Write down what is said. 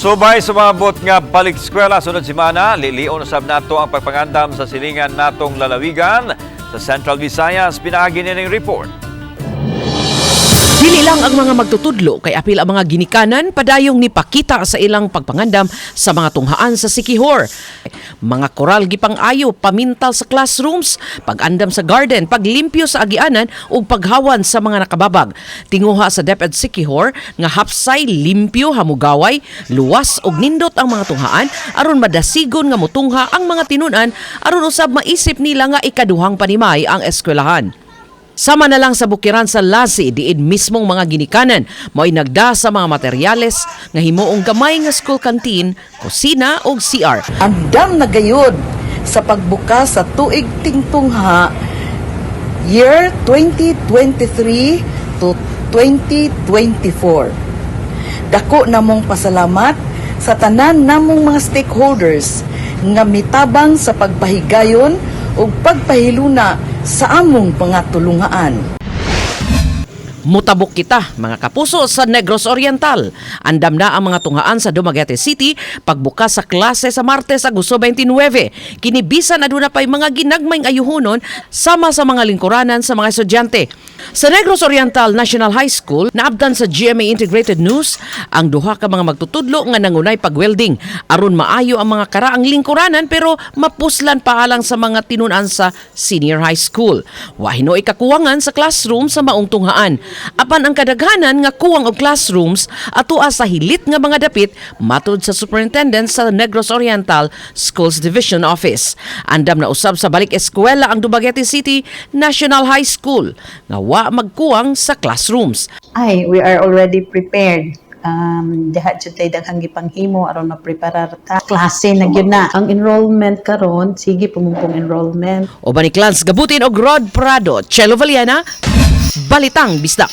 Subay sumabot nga balik eskwela sunod semana, lilion usab nato ang pagpangandam sa silingan natong lalawigan sa Central Visayas, pinaagi nining report. Dili lang ang mga magtutudlo kay apil ang mga ginikanan padayong nipakita sa ilang pagpangandam sa mga tunghaan sa Siquijor. Mga koral gipang-ayo, pamintal sa classrooms, pag-andam sa garden, paglimpyo sa agianan ug paghawan sa mga nakababag. Tinguha sa DepEd Siquijor nga hapsay, limpyo, hamugaway, luwas ug nindot ang mga tunghaan aron madasigon nga mutungha ang mga tinunan, aron usab maisip nila nga ikaduhang panimay ang eskwelahan. Sama na lang sa bukiran sa Lazi, diin mismong mga ginikanan mo'y nagda sa mga materyales nga himuong gamay nga school canteen, kusina ug CR. Andam na gayud sa pagbukas sa tuig tingtungha year 2023 to 2024. Dako namong pasalamat sa tanan namong mga stakeholders nga mitabang sa pagpahigayon ug pagpahiluna sa among mga tulungaan. Mutabok kita, mga kapuso, sa Negros Oriental. Andam na ang mga tunghaan sa Dumaguete City pagbukas sa klase sa Martes, Agosto 29. Kini bisan aduna pay mga ginagmayng ayuhonon sama sa mga lingkuranan sa mga estudyante. Sa Negros Oriental National High School, naabdan sa GMA Integrated News ang duha ka mga magtutudlo nga nangunay pag-welding aron maayo ang mga karaang lingkuranan, pero mapuslan pa alang sa mga tinunan sa senior high school. Wa hinuoy kakuwangan sa classroom sa maong tunghaan. Apan ang kadaghanan nga kuwang og classrooms atoa sa hilit nga mga dapit, matud sa superintendent sa Negros Oriental Schools Division Office. Andam na usab sa balik eskwela ang Dumaguete City National High School nga wa magkuwang sa classrooms. Ay, we are already prepared. Diha jud tay daghang gipanghimo aron mapreparar ta. Klase na gyud na. Ang enrollment karon, sige pumumpong enrollment. Uban ni Clans Gabutin og Rod Prado, Chelo Valiana, Balitang Bisdak.